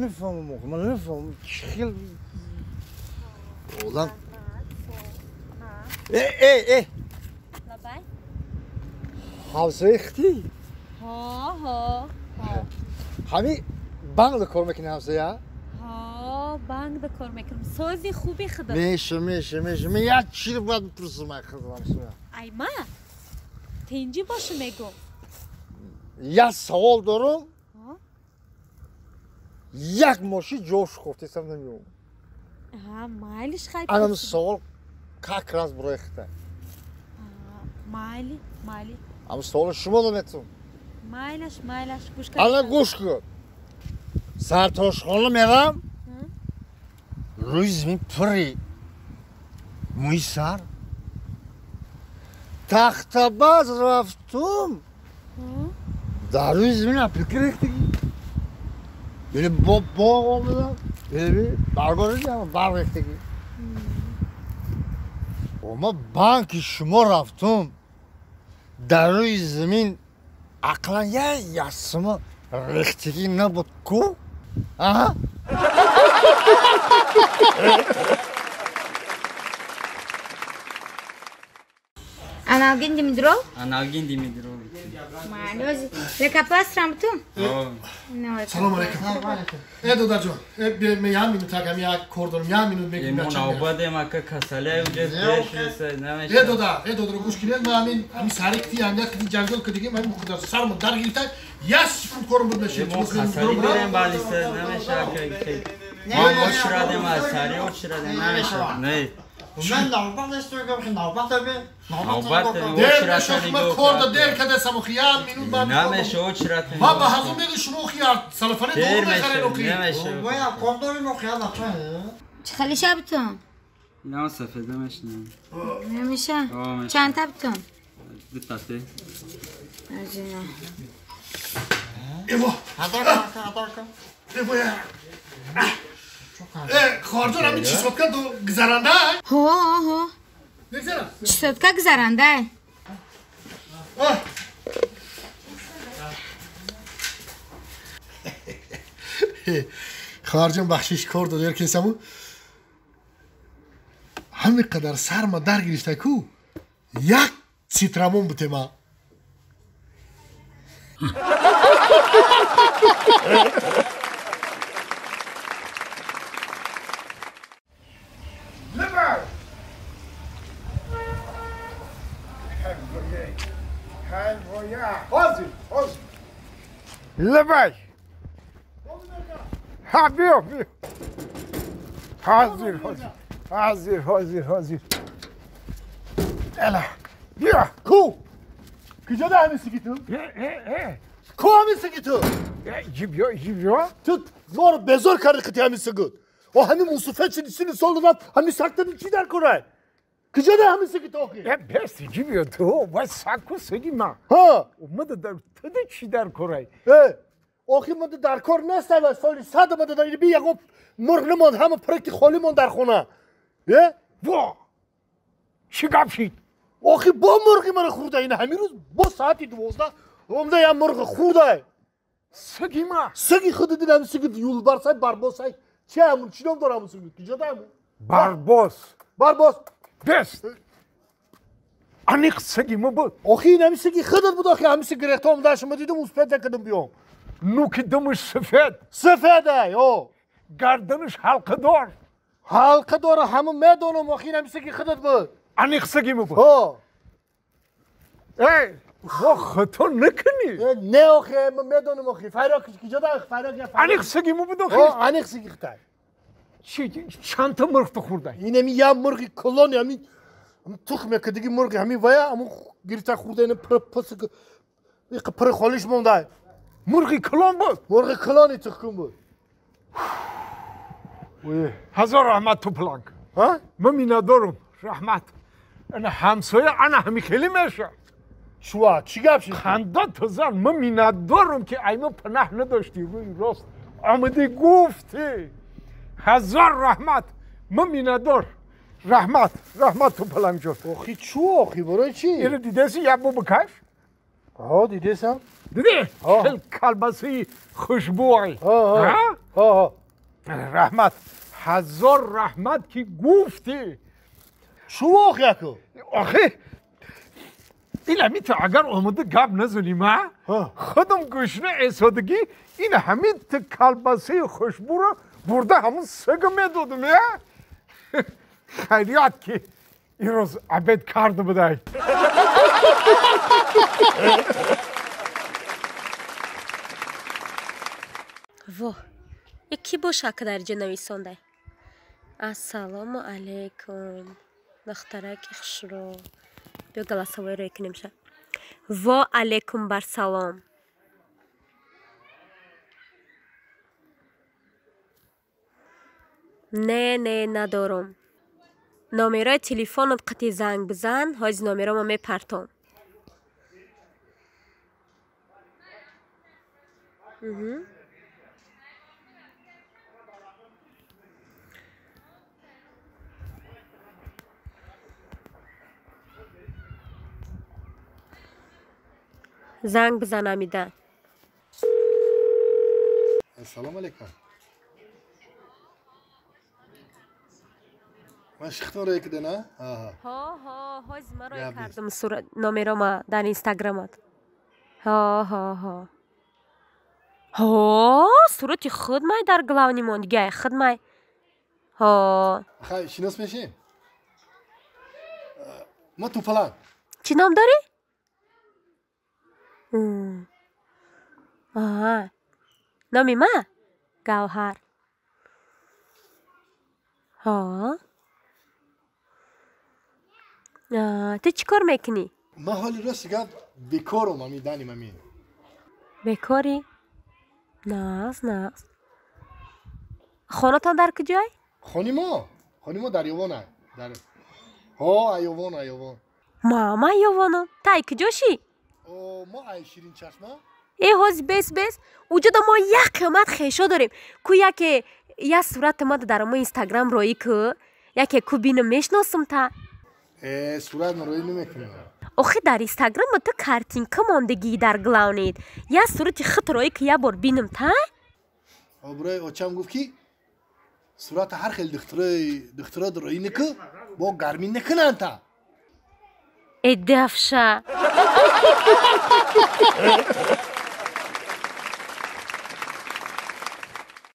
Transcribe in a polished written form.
намефаҳмам, ман намефаҳмам чӣ хел одам. Э э э лабай, ҳамсояи хитӣ? Ҳо ҳо ҳо. Ҳами банкда кор мекунӣ, ҳамсоя? Ҳо, банкда кор мекунам. Сози хуби худат. Меша, меша, меша. Ман як чиз бояд бипурсам ай худам, ҳамсоя. Ай ма тинҷӣ боша, мегӯм. Як савол дорам. Як мошин ҷош кофтесам, намеём. Майлиш, хай. Анам савол как раз барои хита. Майли, майли. Ам саволи шумо дометум. Майлаш, майлаш, гӯш. Ана гӯш кун. Сартошхона мерам, рӯи замин пури мӯи сар. Тахтабаз рафтум, дар рӯи замин апилка рехтагӣ. Яъне бо боғ омадам, баргоҳ барг рехтагӣ. Ма банки шумо рафтум, дар рӯи замин ақлан як ясма рехтагӣ набуд ку? Аҳа. Аналгин, димедрол? Аналгин, димедрол. Майли, лейкопласт рамту? Салом алейкум. Э, додарҷон, э, як минут, агам як кор дорам, як минут мегирам. Мо навбадем, ака, касалия уҷа пеш реса, намеша. Э, дода, э, додаро, гӯш кунед, ман ҳамин ҳамин сари кити ҳамият кити ҷанҷол кидигим, ҳамин худо сармо дар гирифта, як секунд корум буд мешед. Мо касали дорем, балиса, намеша, ака. Мо очирадем, аз сари очирадем, намеша. Не. Ман навбат нестам, ки навбат аби. Навбат. Дер мешав, ман кор да дер кадесам, охи як минут ман. Намеша, очират. Ма ба ҳазун меги шумо, охи салафане дору мехарен, охи. Намеша. Боя кор дорим, охи, бача. Чӣ хели шабтон? Инам сафеда мешинам. Намеша? Чанд та бутон? Ду та те. Ажина. Эво. Хадар. Эво я. Э, хоҳарҷон, ҳамин чесотка гузаранда? Ҳо, ҳо. Мегузарад? Чесотка гузаранда. Хоҳарҷон, бахшиш, кор додер кесаму. Ҳамин қадар сарма дар гирифта ку, як цитрамон бутема. Лабай. Ҳа, биё, биё. Ҳозир, ҳозир. Ҳозир, ҳозир, ҳозир. Эла. Биё. Ку? Куҷо да ҳамин сиги ту? Ку ҳамин сиги ту? Ҷи биё, ҷи биё. Ту моро безор карди қити ҳамин сигут. О, ҳамин мусуфат шиди, сини сол рафт, ҳамин сактади чӣ дар корай? Куҷо да ҳамин сиги ту охи? Э, бес, ҷи биё ту, вай саку сиги ма. Ҳа. Мада дар туди чӣ дар корай? Э, охи мада дар кор нест, ай соли сад мада дар би ягон мурғ намонд, ҳама проекти холӣ монд дар хона. Э? Во! Чӣ гап шид? Охи бо мурғи мара хӯрда, ин ҳамин рӯз бо саати 12 омда як мурғи хӯрдай. Сиги ма? Сиги худи дид, ҳамин сиги юлбарсай, барбосай. Чи ҳамун, чӣ ном дора ҳамун сиги? Куҷо да ҳамун? Барбос. Барбос. Бес. Аниқ сиги ма буд. Охи ин ҳамин сиги худат буд, охи ҳамин сиги рехта омда, шумо дидум, успед накардам биём. Нуки думаш сафед. Сафедай, о. Гарданаш ҳалқадор. Ҳалқа дора, ҳамун медонам, охи ин ҳамин сиги худат буд. Аниқ сиги ма буд. Ҳо. Эй, во хато накунӣ. Не, охи, медонам, охи. Файрок куҷо да? Файрок. Аниқ сиги ма буд, охи. Ҳо, аниқ сиги хитай. Чи чанд та мурғ ту хӯрдай? Ин ҳамин як мурғи калони ҳамин тухм мекардиги мурғи ҳамин вая, ҳамун гирифта хӯрда, ин пир пис пир холиш мондай. Мурғи калон буд? Мурғи калони тухкун буд. Ҳазор раҳмат, Тупланг. Ҳа? Ман миннатдорум, раҳмат. Ана ҳамсоя ана ҳами хеле меша. Чуа, чӣ гап шид? Ханда тузан, ман миннатдорум, ки айма панаҳ надоштӣ, рӯи рост омадӣ гуфтӣ. Ҳазор раҳмат, ман миннатдор. Раҳмат, раҳмат, Тупалангҷон. Охи чӯ, охи барои чӣ? Иро дидаси, як бу бикаш. ها دیدسم دیدی؟ ها. کلباسی خوشبوی ها ها؟ ها ها رحمت هزار رحمت که گفتی شو آخه یکو آخه این همی تو اگر آمده گپ نزنی ما ها. خودم گشنه ایسادگی این همین تو کلباسی خوشبو رو برده همون سگ میدادم یا خیریت که این روز عبید کرده بودای Во, яки боша ки дар ҷо нависондай. Ассалому алайкум, духтараки хушрӯ. Биё голосовой рӯй кунем ша. Во алайкум бар салом. Не, не, надорум. Номерои телефонат қати занг бизан, ҳози номерома мепартом. Занг бизан Амида. السلام علیکم من شیختون رو یکی نه؟ ها ҳо ҳо ҳози ман рӯй Гап нест. кардам сурат номерома дар инстаграмат. Ҳо ҳо ҳо. Ҳо сурати худ май дар главни мондигай худ май. Ҳо خیلی شناس میشیم ما تو فلان чӣ ном дорӣ? М. Аа. Номи ма? Гавҳар. Ҳо. Аа, ту чӣ кор мекунӣ? من حالی راست گفت بیکارم همی دنیم همی Бекорӣ? Нағз, нағз. Хонатон дар куҷой? خانی ما خانی ما در یوانه در ها ایوان ایوان Мама Ёвоно. Тай куҷо шӣ? او ما ای شیرین چشمه Э ҳози бес бес. Уҷода мо як қимат хешо дорем. Ку яке я сурати ма дар мо инстаграм роӣ ку, яке ку бинам мешиносам та. اه، صورت من روی نمیکنه Охи дар инстаграм ту картинка мондагӣ дар главнит. Я сурати хит роӣ ку я бор бинам та. برای آچم گفت که صورت هر خیلی دخترای دخترا روی نکه با گرمی نکنن تا Э дафша.